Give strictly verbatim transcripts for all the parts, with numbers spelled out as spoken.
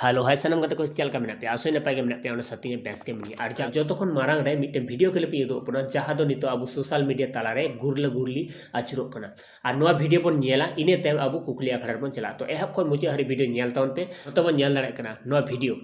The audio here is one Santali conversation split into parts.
ᱦᱮᱞᱳ, ᱦᱟᱭ ᱥᱟᱱᱟᱢ ᱜᱟᱛᱮ ᱠᱚ, ᱪᱮᱫ ᱞᱮᱠᱟ ᱢᱮᱱᱟᱜ ᱯᱮᱭᱟ? ᱟᱥᱚᱭ ᱱᱟᱯᱟᱭ ᱜᱮ ᱢᱮᱱᱟᱜ ᱯᱮᱭᱟ᱾ ᱚᱱᱟ ᱥᱟᱶᱛᱮ ᱤᱧ ᱵᱮᱥ ᱜᱮ ᱢᱤᱱᱟᱹᱧᱟ᱾ ᱟᱨ ᱡᱟ-, ᱡᱚᱛᱚ ᱠᱷᱚᱱ ᱢᱟᱨᱟᱝ ᱨᱮ ᱢᱤᱫᱴᱮᱱ ᱵᱷᱤᱰᱤᱭᱳ ᱠᱞᱤᱯ ᱤᱧ ᱩᱫᱩᱜ ᱟᱵᱚᱱᱟ, ᱡᱟᱦᱟᱸ ᱫᱚ ᱱᱤᱛᱚᱜ ᱟᱵᱚ ᱥᱳᱥᱟᱞ ᱢᱤᱰᱤᱭᱟ ᱛᱟᱞᱟᱨᱮ ᱜᱩᱨᱞᱟᱹ ᱜᱩᱨᱞᱤ ᱟᱹᱪᱩᱨᱚᱜ ᱠᱟᱱᱟ᱾ ᱟᱨ ᱱᱚᱣᱟ ᱵᱷᱤᱰᱤᱭᱳ ᱵᱚᱱ ᱧᱮᱞᱟ, ᱤᱱᱟᱹ ᱛᱟᱭᱚᱢ ᱟᱵᱚ ᱠᱩᱠᱞᱤ ᱟᱠᱷᱲᱟ ᱨᱮᱵᱚᱱ ᱪᱟᱞᱟᱜᱼᱟ᱾ ᱛᱚ ᱮᱦᱚᱵ ᱠᱷᱚᱱ ᱢᱩᱪᱟᱹᱫ ᱦᱟᱹᱨᱤᱡ ᱵᱷᱤᱰᱤᱭᱳ ᱧᱮᱞ ᱛᱟᱵᱚᱱ ᱯᱮ᱾ ᱱᱚᱛᱮ ᱵᱚᱱ ᱧᱮᱞ ᱫᱟᱲᱮᱭᱟᱜ ᱠᱟᱱᱟ ᱱᱚᱣᱟ ᱵᱷᱤᱰᱤᱭᱳ᱾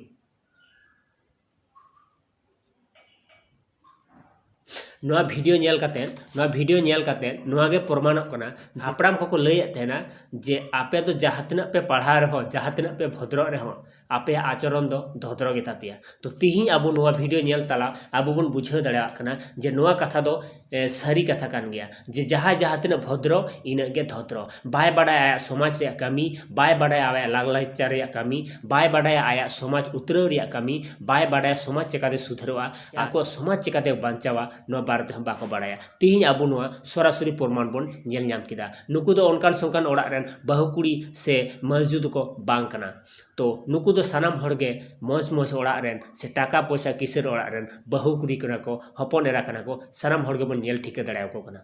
ᱱᱚᱣᱟ ᱵᱷᱤᱰᱤᱭᱳ ᱧᱮᱞ ᱠᱟᱛᱮ, ᱱᱚᱣᱟ ᱵᱷᱤᱰᱤᱭᱳ ᱧᱮᱞ ᱠᱟᱛᱮ ᱱᱚᱣᱟ ᱜᱮ ᱯᱨᱚᱢᱟᱱᱚᱜ ᱠᱟᱱᱟ, ᱦᱟᱯᱲᱟᱢ ᱠᱚᱠᱚ ᱞᱟᱹᱭᱮᱫ ᱛᱟᱦᱮᱱᱟ ᱡᱮ ᱟᱯᱮ ᱫᱚ ᱡᱟᱦᱟᱸ ᱛᱤᱱᱟᱹᱜ ᱯᱮ ᱯᱟᱲᱦᱟᱣ ᱨᱮᱦᱚᱸ, ᱡᱟᱦᱟᱸ ᱛᱤᱱᱟᱹᱜ ᱯᱮ ᱵᱷᱚᱫᱨᱚᱜ ᱨᱮᱦᱚᱸ, ᱟᱯᱮᱭᱟᱜ ᱟᱪᱚᱨᱚᱱ ᱫᱚ ᱫᱷᱚᱫᱨᱚ ᱜᱮᱛᱟ ᱯᱮᱭᱟ᱾ ᱛᱚ ᱛᱤᱦᱤᱧ ᱟᱵᱚ ᱱᱚᱣᱟ ᱵᱷᱤᱰᱤᱭᱳ ᱧᱮᱞ ᱛᱟᱞᱟ ᱟᱵᱚ ᱵᱚᱱ ᱵᱩᱡᱷᱟᱹᱣ ᱫᱟᱲᱮᱭᱟᱜ ᱠᱟᱱᱟ ᱡᱮ ᱱᱚᱣᱟ ᱠᱟᱛᱷᱟ ᱫᱚ, ᱮ, ᱥᱟᱹᱨᱤ ᱠᱟᱛᱷᱟ ᱠᱟᱱ ᱜᱮᱭᱟ, ᱡᱮ ᱡᱟᱦᱟᱸᱭ ᱡᱟᱦᱟᱸ ᱛᱤᱱᱟᱹᱜ ᱵᱷᱚᱫᱨᱚ, ᱤᱱᱟᱹᱜ ᱜᱮ ᱫᱷᱚᱫᱨᱚ᱾ ᱵᱟᱭ ᱵᱟᱰᱟᱭᱟ ᱟᱭᱟᱜ ᱥᱚᱢᱟᱡᱽ ᱨᱮᱭᱟᱜ ᱠᱟᱹᱢᱤ, ᱵᱟᱭ ᱵᱟᱰᱟᱭᱟ ᱟᱭᱟᱜ ᱞᱟᱠᱪᱟᱨ ᱨᱮᱭᱟᱜ ᱠᱟᱹᱢᱤ, ᱵᱟᱭ ᱵᱟᱰᱟᱭᱟ ᱟᱭᱟᱜ ᱥᱚᱢᱟᱡᱽ ᱩᱛᱨᱟᱹᱣ ᱨᱮᱭᱟᱜ ᱠᱟᱹᱢᱤ, ᱵᱟᱭ ᱵᱟᱰᱟᱭᱟ ᱥᱚᱢᱟᱡᱽ ᱪᱮᱠᱟᱛᱮ ᱥᱩᱫᱷᱟᱹᱨᱚᱜᱼᱟ, ᱟᱠᱚᱣᱟᱜ ᱥᱚᱢᱟᱡᱽ ᱪᱮᱠᱟᱛᱮ ᱵᱟᱧᱪᱟᱣᱟ, ᱱᱚᱣᱟ ᱵᱟᱨᱮ ᱛᱮᱦᱚᱸ ᱵᱟᱠᱚ ᱵᱟᱲᱟᱭᱟ᱾ ᱛᱤᱦᱤᱧ ᱟᱵᱚ ᱱᱚᱣᱟ ᱥᱚᱨᱟᱥᱚᱨᱤ ᱯᱨᱚᱢᱟᱱ ᱵᱚᱱ ᱧᱮᱞ ᱧᱟᱢ ᱠᱮᱫᱟ᱾ ᱱᱩᱠᱩ ᱫᱚ ᱚᱱᱠᱟᱱ ᱥᱚᱝᱠᱟᱱ ᱚᱲᱟᱜ ᱨᱮᱱ ᱵᱟᱹᱦᱩ ᱠᱩᱲᱤ ᱥᱮ ᱢᱟᱹᱭᱡᱩ ᱫᱚᱠᱚ ᱵᱟᱝ ᱠᱟᱱᱟ᱾ ᱛᱚ ᱱᱩᱠᱩ ᱫᱚ ᱥᱟᱱᱟᱢ ᱦᱚᱲ ᱜᱮ ᱢᱚᱡᱽ ᱢᱚᱡᱽ ᱚᱲᱟᱜ ᱨᱮᱱ ᱥᱮ ᱴᱟᱠᱟ ᱯᱚᱭᱥᱟ ᱠᱤᱥᱟᱹᱬ ᱚᱲᱟᱜ ᱨᱮᱱ ᱵᱟᱹᱦᱩ ᱠᱩᱲᱤ ᱠᱟᱱᱟ ᱠᱚ, ᱦᱚᱯᱚᱱ ᱮᱨᱟ ᱠᱟᱱᱟ ᱠᱚ, ᱥᱟᱱᱟᱢ ᱦᱚᱲ ᱜᱮᱵᱚᱱ ᱧᱮᱞ ᱴᱷᱤᱠᱟᱹ ᱫᱟᱲᱮᱭᱟᱠᱚ ᱠᱟᱱᱟ᱾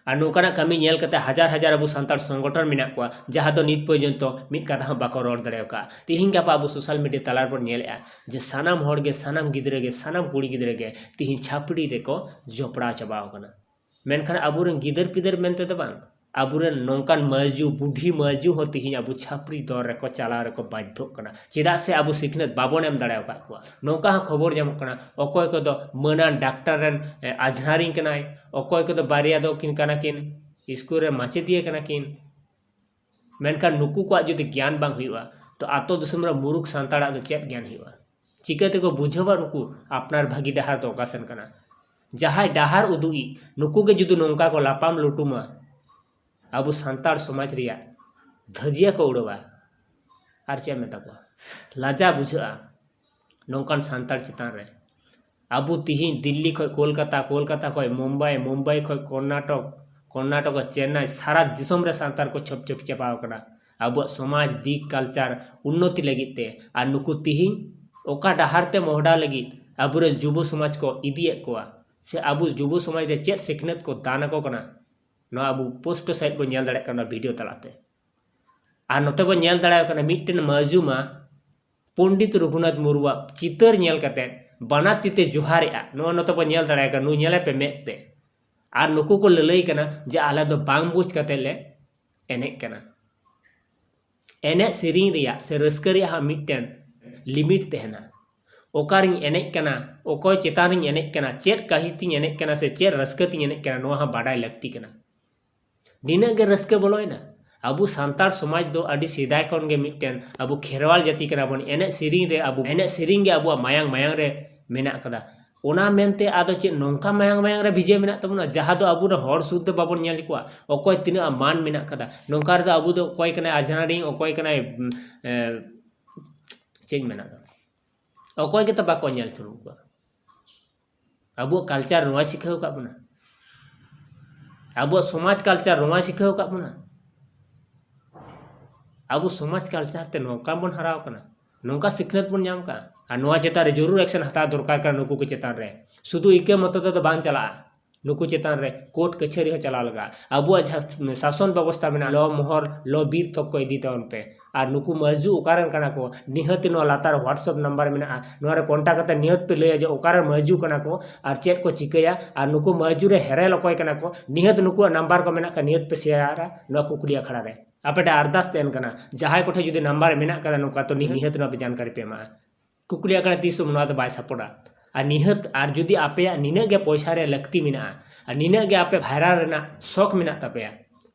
ᱟᱨ ᱱᱚᱝᱠᱟᱱᱟᱜ ᱠᱟᱹᱢᱤ ᱧᱮᱞ ᱠᱟᱛᱮ ᱦᱟᱡᱟᱨ ᱦᱟᱡᱟᱨ ᱟᱵᱚ ᱥᱟᱱᱛᱟᱲ ᱥᱚᱝᱜᱚᱴᱷᱚᱱ ᱢᱮᱱᱟᱜ ᱠᱚᱣᱟ, ᱡᱟᱦᱟᱸ ᱫᱚ ᱱᱤᱛ ᱯᱚᱨᱡᱚᱱᱛᱚ ᱢᱤᱫ ᱠᱟᱛᱷᱟ ᱦᱚᱸ ᱵᱟᱠᱚ ᱨᱚᱲ ᱫᱟᱲᱮ ᱟᱠᱟᱫᱼᱟ᱾ ᱛᱤᱦᱤᱧ ᱜᱟᱯᱟ ᱟᱵᱚ ᱥᱳᱥᱟᱞ ᱢᱤᱰᱤᱭᱟ ᱛᱟᱞᱟ ᱨᱮᱵᱚᱱ ᱧᱮᱞᱮᱫᱼᱟ ᱡᱮ ᱥᱟᱱᱟᱢ ᱦᱚᱲ ᱜᱮ, ᱥᱟᱱᱟᱢ ᱜᱤᱫᱽᱨᱟᱹ ᱜᱮ, ᱥᱟᱱᱟᱢ ᱠᱩᱲᱤ ᱜᱤᱫᱽᱨᱟᱹ ᱜᱮ ᱛᱤᱦᱤᱧ ᱪᱷᱟᱹᱯᱲᱤ ᱨᱮᱠᱚ ᱡᱚᱯᱲᱟᱣ ᱪᱟᱵᱟᱣ ᱟᱠᱟᱱᱟ᱾ ᱢᱮᱱᱠᱷᱟᱱ ᱟᱵᱚᱨᱮᱱ ᱜᱤᱫᱟᱹᱨ ᱯᱤᱫᱟᱹᱨ ᱢᱮᱱᱛᱮ ᱫᱚ ᱵᱟᱝ, ᱟᱵᱚᱨᱮᱱ ᱱᱚᱝᱠᱟᱱ ᱢᱟᱹᱭᱡᱩ, ᱵᱩᱰᱷᱤ ᱢᱟᱹᱭᱡᱩ ᱦᱚᱸ ᱛᱤᱦᱤᱧ ᱟᱵᱚ ᱪᱷᱟᱹᱯᱨᱤ ᱫᱚᱨ ᱨᱮᱠᱚ ᱪᱟᱞᱟᱣ ᱨᱮᱠᱚ ᱵᱟᱫᱽᱫᱷᱚᱜ ᱠᱟᱱᱟ, ᱪᱮᱫᱟᱜ ᱥᱮ ᱟᱵᱚ ᱥᱤᱠᱷᱱᱟᱹᱛ ᱵᱟᱵᱚᱱ ᱮᱢ ᱫᱟᱲᱮ ᱟᱠᱟᱫ ᱠᱚᱣᱟ᱾ ᱱᱚᱝᱠᱟ ᱦᱚᱸ ᱠᱷᱚᱵᱚᱨ ᱧᱟᱢᱚᱜ ᱠᱟᱱᱟ, ᱚᱠᱚᱭ ᱠᱚᱫᱚ ᱢᱟᱹᱱᱟᱱ ᱰᱟᱠᱛᱟᱨ ᱨᱮᱱ, ᱮ, ᱟᱡᱷᱱᱟᱨᱤᱧ ᱠᱟᱱᱟᱭ, ᱚᱠᱚᱭ ᱠᱚᱫᱚ ᱵᱟᱨᱭᱟ ᱫᱚ ᱠᱤᱱ ᱠᱟᱱᱟ ᱠᱤᱱ ᱥᱠᱩᱞ ᱨᱮ ᱢᱟᱪᱮᱫᱤᱭᱟᱹ ᱠᱟᱱᱟ ᱠᱤᱱ᱾ ᱢᱮᱱᱠᱷᱟᱱ ᱱᱩᱠᱩ ᱠᱚᱣᱟᱜ ᱡᱩᱫᱤ ᱜᱮᱭᱟᱱ ᱵᱟᱝ ᱦᱩᱭᱩᱜᱼᱟ, ᱛᱚ ᱟᱛᱳ ᱫᱤᱥᱚᱢ ᱨᱮ ᱢᱩᱨᱩᱠᱷ ᱥᱟᱱᱛᱟᱲᱟᱜ ᱫᱚ ᱪᱮᱫ ᱜᱮᱭᱟᱱ ᱦᱩᱭᱩᱜᱼᱟ? ᱪᱤᱠᱟᱹ ᱛᱮᱠᱚ ᱵᱩᱡᱷᱟᱹᱣᱟ ᱱᱩᱠᱩ ᱟᱯᱱᱟᱨ ᱵᱷᱟᱹᱜᱤ ᱰᱟᱦᱟᱨ ᱫᱚ ᱚᱠᱟ ᱥᱮᱱ ᱠᱟᱱᱟ? ᱡᱟᱦᱟᱸᱭ ᱰᱟᱦᱟᱨ ᱩᱫᱩᱜᱤᱡ ᱱᱩᱠᱩ ᱜᱮ ᱡᱩᱫᱤ ᱱᱚᱝᱠᱟ ᱠᱚ ᱞᱟᱯᱟᱢ ᱞᱩᱴᱩᱢᱟ, ᱟᱵᱚ ᱥᱟᱱᱛᱟᱲ ᱥᱚᱢᱟᱡᱽ ᱨᱮᱭᱟᱜ ᱫᱷᱟᱹᱡᱤᱭᱟ ᱠᱚ ᱩᱰᱟᱹᱣᱟ᱾ ᱟᱨ ᱪᱮᱫ ᱮᱢ ᱢᱮᱛᱟ ᱠᱚᱣᱟ? ᱞᱟᱡᱟ ᱵᱩᱡᱷᱟᱹᱜᱼᱟ ᱱᱚᱝᱠᱟᱱ ᱥᱟᱱᱛᱟᱲ ᱪᱮᱛᱟᱱ ᱨᱮ᱾ ᱟᱵᱚ ᱛᱤᱦᱤᱧ ᱫᱤᱞᱞᱤ ᱠᱷᱚᱱ ᱠᱳᱞᱠᱟᱛᱟ, ᱠᱳᱞᱠᱟᱛᱟ ᱠᱷᱚᱱ ᱢᱩᱢᱵᱟᱭ, ᱢᱩᱢᱵᱟᱭ ᱠᱷᱚᱱ ᱠᱚᱨᱱᱟᱴᱚᱠ, ᱠᱚᱨᱱᱟᱴᱚᱠ ᱠᱷᱚᱱ ᱪᱮᱱᱱᱟᱭ, ᱥᱟᱨᱟ ᱫᱤᱥᱚᱢ ᱨᱮ ᱥᱟᱱᱛᱟᱲ ᱠᱚ ᱪᱷᱚᱯ ᱪᱷᱚᱯ ᱪᱟᱵᱟᱣ ᱠᱟᱱᱟ ᱟᱵᱚᱣᱟᱜ ᱥᱚᱢᱟᱡᱽ, ᱫᱤᱠ, ᱠᱟᱞᱪᱟᱨ ᱩᱱᱱᱚᱛᱤ ᱞᱟᱹᱜᱤᱫ ᱛᱮ᱾ ᱟᱨ ᱱᱩᱠᱩ ᱛᱤᱦᱤᱧ ᱚᱠᱟ ᱰᱟᱦᱟᱨ ᱛᱮ ᱢᱚᱦᱰᱟ ᱞᱟᱹᱜᱤᱫ ᱟᱵᱚᱨᱮᱱ ᱡᱩᱵᱚ ᱥᱚᱢᱟᱡᱽ ᱠᱚ ᱤᱫᱤᱭᱮᱫ ᱠᱚᱣᱟ, ᱥᱮ ᱟᱵᱚ ᱡᱩᱵᱚ ᱥᱚᱢᱟᱡᱽ ᱨᱮ ᱪᱮᱫ ᱥᱤᱠᱷᱱᱟᱹᱛ ᱠᱚ ᱫᱟᱱ ᱟᱠᱚ ᱠᱟᱱᱟ, ᱱᱚᱣᱟ ᱟᱵᱚ ᱯᱳᱥᱴᱚ ᱥᱟᱺᱦᱤᱡ ᱵᱚᱱ ᱧᱮᱞ ᱫᱟᱲᱮᱭᱟᱜ ᱠᱟᱱᱟ ᱱᱚᱣᱟ ᱵᱷᱤᱰᱤᱭᱳ ᱛᱟᱞᱟᱛᱮ᱾ ᱟᱨ ᱱᱚᱛᱮ ᱵᱚᱱ ᱧᱮᱞ ᱫᱟᱲᱮᱭᱟᱜ ᱠᱟᱱᱟ ᱢᱤᱫᱴᱮᱱ ᱢᱟᱹᱡᱩᱢᱟ ᱯᱚᱱᱰᱤᱛ ᱨᱚᱜᱷᱩᱱᱟᱛᱷ ᱢᱩᱨᱢᱩᱣᱟᱜ ᱪᱤᱛᱟᱹᱨ ᱧᱮᱞ ᱠᱟᱛᱮ ᱵᱟᱱᱟᱨ ᱛᱤ ᱛᱮ ᱡᱚᱦᱟᱨᱮᱜᱼᱟ, ᱱᱚᱣᱟ ᱱᱚᱛᱮ ᱵᱚᱱ ᱧᱮᱞ ᱫᱟᱲᱮᱭᱟᱜ ᱠᱟᱱᱟ, ᱱᱩᱭ ᱧᱮᱞᱮ ᱯᱮ ᱢᱮᱫ ᱛᱮ᱾ ᱟᱨ ᱱᱩᱠᱩ ᱠᱚ ᱞᱟᱹᱞᱟᱹᱭ ᱠᱟᱱᱟ ᱡᱮ ᱟᱞᱮ ᱫᱚ ᱵᱟᱝ ᱵᱩᱡᱽ ᱠᱟᱛᱮ ᱞᱮ ᱮᱱᱮᱡ ᱠᱟᱱᱟ᱾ ᱮᱱᱮᱡ ᱥᱮᱨᱮᱧ ᱨᱮᱭᱟᱜ ᱥᱮ ᱨᱟᱹᱥᱠᱟᱹ ᱨᱮᱭᱟᱜ ᱦᱚᱸ ᱢᱤᱫᱴᱮᱱ limit ᱛᱟᱦᱮᱱᱟ᱾ ᱚᱠᱟᱨᱤᱧ ᱮᱱᱮᱡ ᱠᱟᱱᱟ, ᱚᱠᱚᱭ ᱪᱮᱛᱟᱱ ᱨᱤᱧ ᱮᱱᱮᱡ ᱠᱟᱱᱟ, ᱪᱮᱫ ᱠᱟᱹᱦᱤᱥ ᱛᱤᱧ ᱮᱱᱮᱡ ᱠᱟᱱᱟ ᱥᱮ ᱪᱮᱫ ᱨᱟᱹᱥᱠᱟᱹ ᱛᱤᱧ ᱮᱱᱮᱡ ᱠᱟᱱᱟ, ᱱᱚᱣᱟ ᱦᱚᱸ ᱵᱟᱰᱟᱭ ᱞᱟᱹᱠᱛᱤ ᱠᱟᱱᱟ᱾ ᱱᱤᱱᱟᱹᱜ ᱜᱮ ᱨᱟᱹᱥᱠᱟᱹ ᱵᱚᱞᱚᱭᱮᱱᱟ᱾ ᱟᱵᱚ ᱥᱟᱱᱛᱟᱲ ᱥᱚᱢᱟᱡᱽ ᱫᱚ ᱟᱹᱰᱤ ᱥᱮᱫᱟᱭ ᱠᱷᱚᱱ ᱜᱮ ᱢᱤᱫᱴᱮᱱ ᱟᱵᱚ ᱠᱷᱮᱨᱣᱟᱞ ᱡᱟᱹᱛᱤ ᱠᱟᱱᱟ ᱵᱚᱱ᱾ ᱮᱱᱮᱡ ᱥᱮᱨᱮᱧ ᱨᱮ ᱟᱵᱚ, ᱮᱱᱮᱡ ᱥᱮᱨᱮᱧ ᱜᱮ ᱟᱵᱚᱣᱟᱜ ᱢᱟᱭᱟᱝ, ᱢᱟᱭᱟᱝ ᱨᱮ ᱢᱮᱱᱟᱜ ᱠᱟᱫᱟ᱾ ᱚᱱᱟ ᱢᱮᱱᱛᱮ ᱟᱫᱚ ᱪᱮᱫ ᱱᱚᱝᱠᱟ ᱢᱟᱭᱟᱝ, ᱢᱟᱭᱟᱝ ᱨᱮ ᱵᱷᱤᱡᱟᱹ ᱢᱮᱱᱟᱜ ᱛᱟᱵᱚᱱᱟ, ᱡᱟᱦᱟᱸ ᱫᱚ ᱟᱵᱚ ᱨᱮᱱ ᱦᱚᱲ ᱥᱩᱫᱽᱫᱷᱟᱹ ᱵᱟᱵᱚᱱ ᱧᱮᱞ ᱠᱚᱣᱟ? ᱚᱠᱚᱭ ᱛᱤᱱᱟᱹᱜ ᱢᱟᱱ ᱢᱮᱱᱟᱜ ᱠᱟᱫᱟ, ᱱᱚᱝᱠᱟ ᱨᱮᱫᱚ ᱟᱵᱚ ᱫᱚ ᱚᱠᱚᱭ ᱠᱟᱱᱟᱭ ᱟᱡᱷᱱᱟᱨᱤᱧ, ᱚᱠᱚᱭ ᱠᱟᱱᱟᱭ, ᱮ, ᱪᱮᱫ ᱤᱧ ᱢᱮᱱᱟ, ᱚᱠᱚᱭ ᱜᱮᱛᱚ ᱵᱟᱠᱚ ᱧᱮᱞ ᱛᱩᱞᱩᱡ ᱠᱚᱣᱟ᱾ ᱟᱵᱚᱣᱟᱜ culture ᱱᱚᱣᱟ ᱥᱤᱠᱷᱟᱹᱣ ᱟᱠᱟᱫ ᱵᱚᱱᱟ, ᱟᱵᱚᱣᱟᱜ ᱥᱚᱢᱟᱡᱽ culture ᱱᱚᱣᱟ ᱥᱤᱠᱷᱟᱹᱣ ᱟᱠᱟᱫ ᱵᱚᱱᱟ᱾ ᱟᱵᱚ ᱥᱚᱢᱟᱡᱽ culture ᱛᱮ ᱱᱚᱝᱠᱟ ᱵᱚᱱ ᱦᱟᱨᱟᱣ ᱠᱟᱱᱟ, ᱱᱚᱝᱠᱟ ᱥᱤᱠᱷᱱᱟᱹᱛ ᱵᱚᱱ ᱧᱟᱢ ᱠᱟᱜᱼᱟ᱾ ᱟᱨ ᱱᱚᱣᱟ ᱪᱮᱛᱟᱱ ᱨᱮ ᱡᱚᱨᱩᱨ action ᱦᱟᱛᱟᱣ ᱫᱚᱨᱠᱟᱨ ᱠᱟᱱᱟ ᱱᱩᱠᱩ ᱠᱚ ᱪᱮᱛᱟᱱ ᱨᱮ᱾ ᱥᱩᱫᱷᱩ ᱤᱠᱟᱹ ᱢᱚᱛᱚ ᱛᱮᱫᱚ ᱵᱟᱝ ᱪᱟᱞᱟᱜᱼᱟ, ᱱᱩᱠᱩ ᱪᱮᱛᱟᱱ ᱨᱮ court ᱠᱟᱹᱪᱷᱟᱹᱨᱤ ᱦᱚᱸ ᱪᱟᱞᱟᱣ ᱞᱟᱜᱟᱜᱼᱟ᱾ ᱟᱵᱚᱣᱟᱜ ᱡᱟᱦᱟᱸ ᱥᱟᱥᱚᱱ ᱵᱮᱵᱚᱥᱛᱷᱟ ᱢᱮᱱᱟᱜᱼᱟ, ᱞᱚ ᱢᱚᱦᱚᱨ, ᱞᱚ ᱵᱤᱨ ᱛᱚᱠ ᱠᱚ ᱤᱫᱤ ᱛᱟᱵᱚᱱ ᱯᱮ᱾ ᱟᱨ ᱱᱩᱠᱩ ᱢᱟᱹᱡᱩ ᱚᱠᱟᱨᱮᱱ ᱠᱟᱱᱟ ᱠᱚ, ᱱᱤᱦᱟᱹᱛ ᱱᱚᱣᱟ ᱞᱟᱛᱟᱨ WhatsApp number ᱢᱮᱱᱟᱜᱼᱟ, ᱱᱚᱣᱟ ᱨᱮ contact ᱠᱟᱛᱮ ᱱᱤᱦᱟᱹᱛ ᱯᱮ ᱞᱟᱹᱭᱟ ᱡᱮ ᱚᱠᱟᱨᱮ ᱢᱟᱹᱡᱩ ᱠᱟᱱᱟ ᱠᱚ ᱟᱨ ᱪᱮᱫ ᱠᱚ ᱪᱤᱠᱟᱹᱭᱟ, ᱟᱨ ᱱᱩᱠᱩ ᱢᱟᱹᱡᱩ ᱨᱮ ᱦᱮᱨᱮᱞ ᱚᱠᱚᱭ ᱠᱟᱱᱟ ᱠᱚ, ᱱᱤᱦᱟᱹᱛ ᱱᱩᱠᱩᱣᱟᱜ number ᱠᱚ ᱢᱮᱱᱟᱜ ᱠᱷᱟᱱ ᱱᱤᱦᱟᱹᱛ ᱯᱮ ᱥᱮᱭᱟᱨᱟ ᱱᱚᱣᱟ ᱠᱩᱠᱞᱤ ᱟᱠᱷᱲᱟ ᱨᱮ᱾ ᱟᱯᱮ ᱴᱷᱮᱱ ᱟᱨᱫᱟᱥ ᱛᱟᱦᱮᱱ ᱠᱟᱱᱟ, ᱡᱟᱦᱟᱸᱭ ᱠᱚᱴᱷᱮᱱ ᱡᱩᱫᱤ number ᱢᱮᱱᱟᱜ ᱠᱟᱫᱟ ᱱᱚᱝᱠᱟ, ᱛᱚ ᱱᱤᱦᱟᱹᱛ ᱱᱚᱣᱟ ᱯᱮ ᱡᱟᱱᱠᱟᱨᱤ ᱯᱮ ᱮᱢᱟᱜᱼᱟ᱾ ᱠᱩᱠᱞᱤ ᱟᱠᱷᱲᱟ ᱛᱤᱥ ᱦᱚᱸ ᱱᱚᱣᱟ ᱫᱚ ᱵᱟᱭ ᱥᱟᱯᱳᱨᱴᱟ᱾ ᱟᱨ ᱱᱤᱦᱟᱹᱛ, ᱟᱨ ᱡᱩᱫᱤ ᱟᱯᱮᱭᱟᱜ ᱱᱤᱱᱟᱹᱜ ᱜᱮ ᱯᱚᱭᱥᱟ ᱨᱮ ᱞᱟᱹᱠᱛᱤ ᱢᱮᱱᱟᱜᱼᱟ, ᱟᱨ ᱱᱤᱱᱟᱹᱜ ᱜᱮ ᱟᱯᱮ viral ᱨᱮᱱᱟᱜ ᱥᱚᱠ ᱢᱮᱱᱟᱜ ᱛᱟᱯᱮᱭᱟ,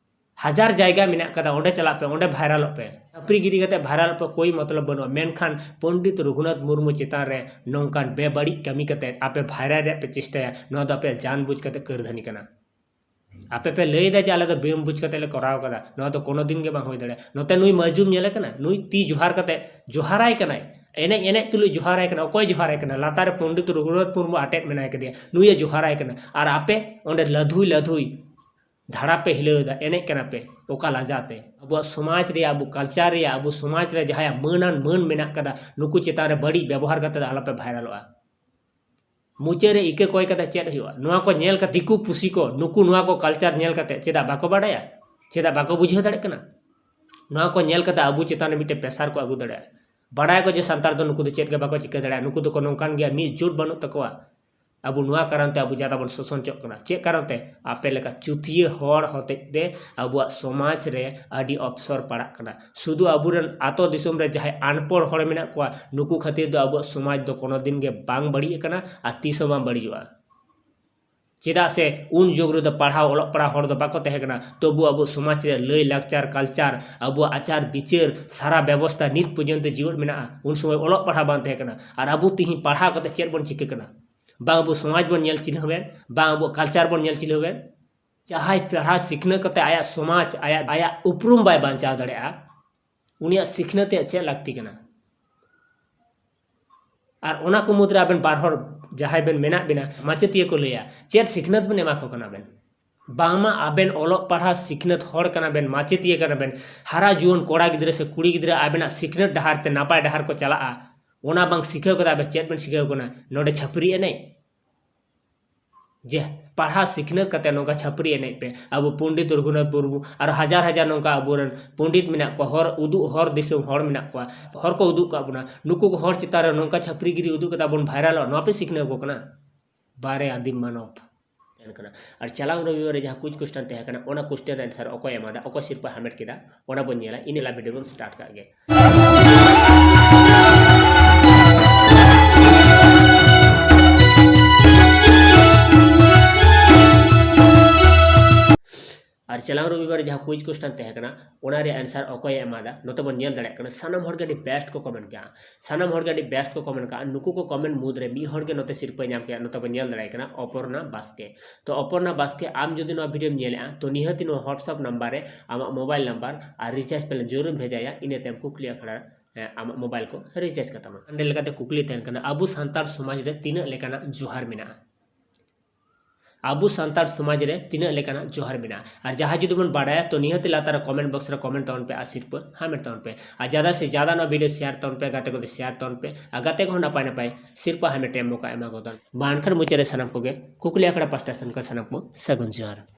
ᱦᱟᱡᱟᱨ ᱡᱟᱭᱜᱟ ᱢᱮᱱᱟᱜ ᱠᱟᱫᱟ, ᱚᱸᱰᱮ ᱪᱟᱞᱟᱜ ᱯᱮ, ᱚᱸᱰᱮ viralᱚᱜ ᱯᱮ᱾ ᱪᱟᱹᱯᱨᱤ ᱜᱤᱨᱤ ᱠᱟᱛᱮ viralᱚᱜ ᱯᱮ, ᱠᱳᱭ ᱢᱚᱛᱞᱚᱵ ᱵᱟᱹᱱᱩᱜᱼᱟ᱾ ᱢᱮᱱᱠᱷᱟᱱ ᱯᱚᱱᱰᱤᱛ ᱨᱚᱜᱷᱩᱱᱟᱛᱷ ᱢᱩᱨᱢᱩ ᱪᱮᱛᱟᱱ ᱨᱮ ᱱᱚᱝᱠᱟᱱ ᱵᱮᱵᱟᱹᱲᱤᱡ ᱠᱟᱹᱢᱤ ᱠᱟᱛᱮ ᱟᱯᱮ viral ᱨᱮᱭᱟᱜ ᱯᱮ ᱪᱮᱥᱴᱟᱭᱟ, ᱱᱚᱣᱟ ᱫᱚ ᱟᱯᱮᱭᱟᱜ ᱡᱟᱱ ᱵᱩᱡᱽ ᱠᱟᱛᱮ ᱠᱟᱹᱨᱫᱷᱟᱹᱱᱤ ᱠᱟᱱᱟ᱾ ᱟᱯᱮ ᱯᱮ ᱞᱟᱹᱭ ᱮᱫᱟ ᱡᱮ ᱟᱞᱮ ᱫᱚ ᱵᱮᱢ ᱵᱩᱡᱽ ᱠᱟᱛᱮ ᱞᱮ ᱠᱚᱨᱟᱣ ᱠᱟᱫᱟ, ᱱᱚᱣᱟ ᱫᱚ ᱠᱳᱱᱳ ᱫᱤᱱ ᱜᱮ ᱵᱟᱝ ᱦᱩᱭ ᱫᱟᱲᱮᱭᱟᱜᱼᱟ᱾ ᱱᱚᱛᱮ ᱱᱩᱭ ᱢᱟᱹᱡᱩᱢ ᱧᱮᱞᱮ ᱠᱟᱱᱟ, ᱱᱩᱭ ᱛᱤ ᱡᱚᱦᱟᱨ ᱠᱟᱛᱮ, ᱡᱚᱦᱟᱨᱟᱭ ᱠᱟᱱᱟᱭ, ᱮᱱᱮᱡ ᱮᱱᱮᱡ ᱛᱩᱞᱩᱡ ᱡᱚᱦᱟᱨᱟᱭ ᱠᱟᱱᱟ᱾ ᱚᱠᱚᱭ ᱡᱚᱦᱟᱨᱟᱭ ᱠᱟᱱᱟ? ᱞᱟᱛᱟᱨ ᱨᱮ ᱯᱚᱱᱰᱤᱛ ᱨᱚᱜᱷᱩᱱᱟᱛᱷ ᱢᱩᱨᱢᱩ ᱟᱴᱮᱫ ᱢᱮᱱᱟᱭ ᱠᱟᱫᱮᱭᱟ, ᱱᱩᱭᱮ ᱡᱚᱦᱟᱨᱟᱭ ᱠᱟᱱᱟ᱾ ᱟᱨ ᱟᱯᱮ ᱚᱸᱰᱮ ᱞᱟᱹᱫᱷᱩᱭ ᱞᱟᱹᱫᱷᱩᱭ ᱫᱷᱟᱲᱟ ᱯᱮ ᱦᱤᱞᱟᱹᱣ ᱮᱫᱟ, ᱮᱱᱮᱡ ᱠᱟᱱᱟ ᱯᱮ᱾ ᱚᱠᱟ ᱞᱟᱡᱟ ᱛᱮ? ᱟᱵᱚᱣᱟᱜ ᱥᱚᱢᱟᱡᱽ ᱨᱮᱭᱟᱜ, ᱟᱵᱚ culture ᱨᱮᱭᱟᱜ, ᱟᱵᱚ ᱥᱚᱢᱟᱡᱽ ᱨᱮ ᱡᱟᱦᱟᱸᱭᱟᱜ ᱢᱟᱹᱱᱟᱱ ᱢᱟᱹᱱ ᱢᱮᱱᱟᱜ ᱠᱟᱫᱟ, ᱱᱩᱠᱩ ᱪᱮᱛᱟᱱ ᱨᱮ ᱵᱟᱹᱲᱤᱡ ᱵᱮᱵᱚᱦᱟᱨ ᱠᱟᱛᱮ ᱫᱚ ᱟᱞᱚᱯᱮ viralᱚᱜᱼᱟ᱾ ᱢᱩᱪᱟᱹᱫ ᱨᱮ ᱤᱠᱟᱹ ᱠᱚᱭ ᱠᱟᱛᱮ ᱪᱮᱫ ᱦᱩᱭᱩᱜᱼᱟ? ᱱᱚᱣᱟ ᱠᱚ ᱧᱮᱞ ᱠᱟᱛᱮ ᱫᱤᱠᱩ ᱯᱩᱥᱤ ᱠᱚ, ᱱᱩᱠᱩ ᱱᱚᱣᱟ ᱠᱚ culture ᱧᱮᱞ ᱠᱟᱛᱮ ᱪᱮᱫᱟᱜ ᱵᱟᱠᱚ ᱵᱟᱰᱟᱭᱟ? ᱪᱮᱫᱟᱜ ᱵᱟᱠᱚ ᱵᱩᱡᱷᱟᱹᱣ ᱫᱟᱲᱮᱭᱟᱜ ᱠᱟᱱᱟ? ᱱᱚᱣᱟ ᱠᱚ ᱧᱮᱞ ᱠᱟᱛᱮ ᱟᱵᱚ ᱪᱮᱛᱟᱱ ᱨᱮ ᱢᱤᱫᱴᱮᱱ pressure ᱠᱚ ᱟᱹᱜᱩ ᱫᱟᱲᱮᱭᱟᱜᱼᱟ᱾ ᱵᱟᱲᱟᱭᱟᱠᱚ ᱡᱮ ᱥᱟᱱᱛᱟᱲ ᱫᱚ ᱱᱩᱠᱩ ᱫᱚ ᱪᱮᱫ ᱜᱮ ᱵᱟᱠᱚ ᱪᱤᱠᱟᱹ ᱫᱟᱲᱮᱭᱟᱜᱼᱟ, ᱱᱩᱠᱩ ᱫᱚᱠᱚ ᱱᱚᱝᱠᱟᱱ ᱜᱮᱭᱟ, ᱢᱤᱫ ᱡᱩᱴ ᱵᱟᱹᱱᱩᱜ ᱛᱟᱠᱚᱣᱟ᱾ ᱟᱵᱚ ᱱᱚᱣᱟ ᱠᱟᱨᱚᱱ ᱛᱮ ᱟᱵᱚ ᱡᱟᱫᱟ ᱵᱚᱱ ᱥᱳᱥᱚᱱ ᱪᱚᱜ ᱠᱟᱱᱟ᱾ ᱪᱮᱫ ᱠᱟᱨᱚᱱ ᱛᱮ? ᱟᱯᱮ ᱞᱮᱠᱟ ᱪᱩᱛᱤᱭᱟᱹ ᱦᱚᱲ ᱦᱚᱛᱮᱡ ᱛᱮ ᱟᱵᱚᱣᱟᱜ ᱥᱚᱢᱟᱡᱽ ᱨᱮ ᱟᱹᱰᱤ ᱚᱯᱥᱚᱨ ᱯᱟᱲᱟᱜ ᱠᱟᱱᱟ᱾ ᱥᱩᱫᱷᱩ ᱟᱵᱚᱨᱮᱱ ᱟᱛᱳ ᱫᱤᱥᱚᱢ ᱨᱮ ᱡᱟᱦᱟᱸᱭ ᱟᱱᱯᱚᱲ ᱦᱚᱲ ᱢᱮᱱᱟᱜ ᱠᱚᱣᱟ, ᱱᱩᱠᱩ ᱠᱷᱟᱹᱛᱤᱨ ᱫᱚ ᱟᱵᱚᱣᱟᱜ ᱥᱚᱢᱟᱡᱽ ᱫᱚ ᱠᱳᱱᱳ ᱫᱤᱱ ᱜᱮ ᱵᱟᱝ ᱵᱟᱹᱲᱤᱡ ᱟᱠᱟᱱᱟ ᱟᱨ ᱛᱤᱥ ᱦᱚᱸ ᱵᱟᱝ ᱵᱟᱹᱲᱤᱡᱚᱜᱼᱟ᱾ ᱪᱮᱫᱟᱜ ᱥᱮ ᱩᱱ ᱡᱩᱜᱽ ᱨᱮᱫᱚ ᱯᱟᱲᱦᱟᱣ, ᱚᱞᱚᱜ ᱯᱟᱲᱦᱟᱣ ᱦᱚᱲ ᱫᱚ ᱵᱟᱠᱚ ᱛᱟᱦᱮᱸ ᱠᱟᱱᱟ, ᱛᱚᱵᱩ ᱟᱵᱚ ᱥᱚᱢᱟᱡᱽ ᱨᱮ ᱞᱟᱹᱭ ᱞᱟᱠᱪᱟᱨ, ᱠᱟᱞᱪᱟᱨ, ᱟᱵᱚᱣᱟᱜ ᱟᱪᱟᱨ ᱵᱤᱪᱟᱹᱨ, ᱥᱟᱨᱟ ᱵᱮᱵᱚᱥᱛᱷᱟ ᱱᱤᱛ ᱯᱚᱨᱡᱚᱱᱛᱚ ᱡᱤᱣᱮᱫ ᱢᱮᱱᱟᱜᱼᱟ᱾ ᱩᱱ ᱥᱚᱢᱚᱭ ᱚᱞᱚᱜ ᱯᱟᱲᱦᱟᱣ ᱵᱟᱝ ᱛᱟᱦᱮᱸ ᱠᱟᱱᱟ᱾ ᱟᱨ ᱟᱵᱚ ᱛᱤᱦᱤᱧ ᱯᱟᱲᱦᱟᱣ ᱠᱟᱛᱮ ᱪᱮᱫ ᱵᱚᱱ ᱪᱤᱠᱟᱹ ᱠᱟᱱᱟ? ᱵᱟᱝ ᱟᱵᱚ ᱥᱚᱢᱟᱡᱽ ᱵᱚᱱ ᱧᱮᱞ ᱪᱤᱱᱦᱟᱹᱣᱮᱱ, ᱵᱟᱝ ᱟᱵᱚ ᱠᱟᱞᱪᱟᱨ ᱵᱚᱱ ᱧᱮᱞ ᱪᱤᱱᱦᱟᱹᱣᱮᱱ᱾ ᱡᱟᱦᱟᱸᱭ ᱯᱟᱲᱦᱟᱣ ᱥᱤᱠᱷᱱᱟᱹᱛ ᱠᱟᱛᱮ ᱟᱭᱟᱜ ᱥᱚᱢᱟᱡᱽ, ᱟᱭᱟᱜ, ᱟᱭᱟᱜ ᱩᱯᱨᱩᱢ ᱵᱟᱭ ᱵᱟᱧᱪᱟᱣ ᱫᱟᱲᱮᱭᱟᱜᱼᱟ, ᱩᱱᱤᱭᱟᱜ ᱥᱤᱠᱷᱱᱟᱹᱛ ᱨᱮᱭᱟᱜ ᱪᱮᱫ ᱞᱟᱹᱠᱛᱤ ᱠᱟᱱᱟ? ᱟᱨ ᱚᱱᱟ ᱠᱚ ᱢᱩᱫᱽᱨᱮ ᱟᱵᱮᱱ ᱵᱟᱨ ᱦᱚᱲ ᱡᱟᱦᱟᱸᱭ ᱵᱮᱱ ᱢᱮᱱᱟᱜ ᱵᱮᱱᱟ, ᱢᱟᱪᱮᱛᱤᱭᱟᱹ ᱠᱚ ᱞᱟᱹᱭᱟ, ᱪᱮᱫ ᱥᱤᱠᱷᱱᱟᱹᱛ ᱵᱮᱱ ᱮᱢᱟ ᱠᱚ ᱠᱟᱱᱟ ᱵᱮᱱ? ᱵᱟᱝᱢᱟ ᱟᱵᱮᱱ ᱚᱞᱚᱜ ᱯᱟᱲᱦᱟᱣ ᱥᱤᱠᱷᱱᱟᱹᱛ ᱦᱚᱲ ᱠᱟᱱᱟ ᱵᱮᱱ, ᱢᱟᱪᱮᱛᱤᱭᱟᱹ ᱠᱟᱱᱟ ᱵᱮᱱ, ᱦᱟᱨᱟ ᱡᱩᱣᱟᱹᱱ ᱠᱚᱲᱟ ᱜᱤᱫᱽᱨᱟᱹ ᱥᱮ ᱠᱩᱲᱤ ᱜᱤᱫᱽᱨᱟᱹ ᱟᱵᱮᱱᱟᱜ ᱥᱤᱠᱷᱱᱟᱹᱛ ᱰᱟᱦᱟᱨ ᱛᱮ ᱱᱟᱯᱟᱭ ᱰᱟᱦᱟᱨ ᱠᱚ ᱪᱟᱞᱟᱜᱼᱟ, ᱚᱱᱟ ᱵᱟᱝ ᱥᱤᱠᱷᱟᱹᱣ ᱠᱟᱛᱮ ᱟᱵᱮᱱ ᱪᱮᱫ ᱵᱮᱱ ᱥᱤᱠᱷᱟᱹᱣ ᱠᱟᱱᱟ? ᱱᱚᱰᱮ ᱪᱷᱟᱹᱯᱨᱤ ᱮᱱᱮᱡ? ᱡᱮ ᱯᱟᱲᱦᱟᱣ ᱥᱤᱠᱷᱱᱟᱹᱛ ᱠᱟᱛᱮ ᱱᱚᱝᱠᱟ ᱪᱷᱟᱹᱯᱨᱤ ᱮᱱᱮᱡ ᱯᱮ᱾ ᱟᱵᱚ ᱯᱚᱱᱰᱤᱛ ᱨᱚᱜᱷᱩᱱᱟᱛᱷ ᱢᱩᱨᱢᱩ ᱟᱨ ᱦᱟᱡᱟᱨ ᱦᱟᱡᱟᱨ ᱱᱚᱝᱠᱟ ᱟᱵᱚᱨᱮᱱ ᱯᱚᱱᱰᱤᱛ ᱢᱮᱱᱟᱜ ᱠᱚᱣᱟ, ᱦᱚᱨ ᱩᱫᱩᱜ ᱦᱚᱨ ᱫᱤᱥᱚᱢ ᱦᱚᱲ ᱢᱮᱱᱟᱜ ᱠᱚᱣᱟ, ᱦᱚᱨ ᱠᱚ ᱩᱫᱩᱜ ᱠᱟᱜ ᱵᱚᱱᱟ᱾ ᱱᱩᱠᱩ ᱠᱚ ᱦᱚᱲ ᱪᱮᱛᱟᱱ ᱨᱮ ᱱᱚᱝᱠᱟ ᱪᱷᱟᱹᱯᱨᱤ ᱜᱤᱨᱤ ᱩᱫᱩᱜ ᱠᱟᱛᱮ ᱵᱚᱱ ᱵᱷᱟᱭᱨᱟᱞᱚᱜ, ᱱᱚᱣᱟ ᱯᱮ ᱥᱤᱠᱷᱱᱟᱹᱣ ᱠᱚ ᱠᱟᱱᱟ? ᱵᱟᱨᱮ ᱟᱹᱫᱤᱢ ᱢᱟᱱᱚᱵ ᱛᱟᱦᱮᱱ ᱠᱟᱱᱟ᱾ ᱟᱨ ᱪᱟᱞᱟᱣ ᱨᱚᱵᱤᱵᱟᱨ ᱨᱮ ᱡᱟᱦᱟᱸ quiz question ᱛᱟᱦᱮᱸ ᱠᱟᱱᱟ, ᱚᱱᱟ question answer ᱚᱠᱚᱭ ᱮᱢᱟᱫᱟ, ᱚᱠᱚᱭ ᱥᱤᱨᱯᱟᱹ ᱦᱟᱢᱮᱴ ᱠᱮᱫᱟ, ᱚᱱᱟ ᱵᱚᱱ ᱧᱮᱞᱟ᱾ ᱤᱱᱟᱹ ᱞᱟᱦᱟ video ᱵᱚᱱ start ᱠᱟᱜ ᱜᱮ᱾ ᱟᱨ ᱪᱟᱞᱟᱣ ᱨᱚᱵᱤᱵᱟᱨ ᱡᱟᱦᱟᱸ quiz question ᱛᱟᱦᱮᱸ ᱠᱟᱱᱟ, ᱚᱱᱟ ᱨᱮᱭᱟᱜ answer ᱚᱠᱚᱭᱮ ᱮᱢᱟᱫᱟ, ᱱᱚᱛᱮ ᱵᱚᱱ ᱧᱮᱞ ᱫᱟᱲᱮᱭᱟᱜ ᱠᱟᱱᱟ, ᱥᱟᱱᱟᱢ ᱦᱚᱲ ᱜᱮ ᱟᱹᱰᱤ best ᱠᱚ comment ᱠᱟᱜᱼᱟ᱾ ᱥᱟᱱᱟᱢ ᱦᱚᱲ ᱜᱮ ᱟᱹᱰᱤ best ᱠᱚ comment ᱠᱟᱜᱼᱟ᱾ ᱱᱩᱠᱩ ᱠᱚ comment ᱢᱩᱫᱽ ᱨᱮ ᱢᱤᱫ ᱦᱚᱲ ᱜᱮ ᱱᱚᱛᱮ ᱥᱤᱨᱯᱟᱹᱭ ᱧᱟᱢ ᱠᱮᱜᱼᱟ, ᱱᱚᱛᱮ ᱵᱚᱱ ᱧᱮᱞ ᱫᱟᱲᱮᱭᱟᱜ ᱠᱟᱱᱟ ᱚᱯᱚᱨᱱᱟ ᱵᱟᱥᱠᱮ᱾ ᱛᱚ ᱚᱯᱚᱨᱱᱟ ᱵᱟᱥᱠᱮ, ᱟᱢ ᱡᱩᱫᱤ ᱱᱚᱣᱟ videoᱢ ᱧᱮᱞᱮᱜᱼᱟ, ᱛᱚ ᱱᱤᱦᱟᱹᱛ ᱱᱚᱣᱟ WhatsApp number ᱨᱮ ᱟᱢᱟᱜ mobile number ᱟᱨ recharge plan ᱡᱟᱹᱨᱩᱲᱮᱢ ᱵᱷᱮᱡᱟᱭᱟ, ᱤᱱᱟᱹ ᱛᱟᱭᱚᱢ ᱠᱩᱠᱞᱤ ᱟᱠᱷᱲᱟ ᱨᱮ, ᱮ, ᱟᱢᱟᱜ mobile ᱠᱚ recharge ᱠᱟᱛᱟᱢᱟ᱾ ᱚᱸᱰᱮ ᱞᱮᱠᱟᱛᱮ ᱠᱩᱠᱞᱤ ᱛᱟᱦᱮᱱ ᱠᱟᱱᱟ, ᱟᱵᱚ ᱥᱟᱱᱛᱟᱲ ᱥᱚᱢᱟᱡᱽ ᱨᱮ ᱛᱤᱱᱟᱹᱜ ᱞᱮᱠᱟᱱᱟᱜ ᱡᱚᱦᱟᱨ ᱢᱮᱱᱟᱜᱼᱟ? ᱟᱵᱚ ᱥᱟᱱᱛᱟᱲ ᱥᱚᱢᱟᱡᱽ ᱨᱮ ᱛᱤᱱᱟᱹᱜ ᱞᱮᱠᱟᱱᱟᱜ ᱡᱚᱦᱟᱨ ᱢᱮᱱᱟᱜᱼᱟ? ᱟᱨ ᱡᱟᱦᱟᱸᱭ ᱡᱩᱫᱤ ᱵᱚᱱ ᱵᱟᱰᱟᱭᱟ, ᱛᱚ ᱱᱤᱦᱟᱹᱛ ᱞᱟᱛᱟᱨ ᱨᱮ comment box ᱨᱮ comment ᱛᱟᱵᱚᱱ ᱯᱮ ᱟᱨ ᱥᱤᱨᱯᱟᱹ ᱦᱟᱢᱮᱴ ᱛᱟᱵᱚᱱ ᱯᱮ᱾ ᱟᱨ ᱡᱟᱫᱟ ᱥᱮ ᱡᱟᱫᱟ ᱱᱚᱣᱟ video share ᱛᱟᱵᱚᱱ ᱯᱮ, ᱜᱟᱛᱮ ᱠᱚᱫᱚ share ᱛᱟᱵᱚᱱ ᱯᱮ, ᱟᱨ ᱜᱟᱛᱮ ᱠᱚᱦᱚᱸ ᱱᱟᱯᱟᱭ ᱱᱟᱯᱟᱭ ᱥᱤᱨᱯᱟᱹ ᱦᱟᱢᱮᱴ ᱨᱮᱭᱟᱜ ᱢᱚᱠᱟ ᱮᱢᱟ ᱠᱚ ᱛᱟᱵᱚᱱ᱾ ᱢᱟ ᱮᱱᱠᱷᱟᱱ ᱢᱩᱪᱟᱹᱫ ᱨᱮ ᱥᱟᱱᱟᱢ ᱠᱚᱜᱮ ᱠᱩᱠᱞᱤ ᱟᱠᱷᱲᱟ ᱯᱟᱥᱴᱟ ᱥᱮᱱ ᱠᱷᱚᱱ ᱥᱟᱱᱟᱢ ᱠᱚ ᱥᱟᱹᱜᱩᱱ ᱡᱚᱦᱟᱨ᱾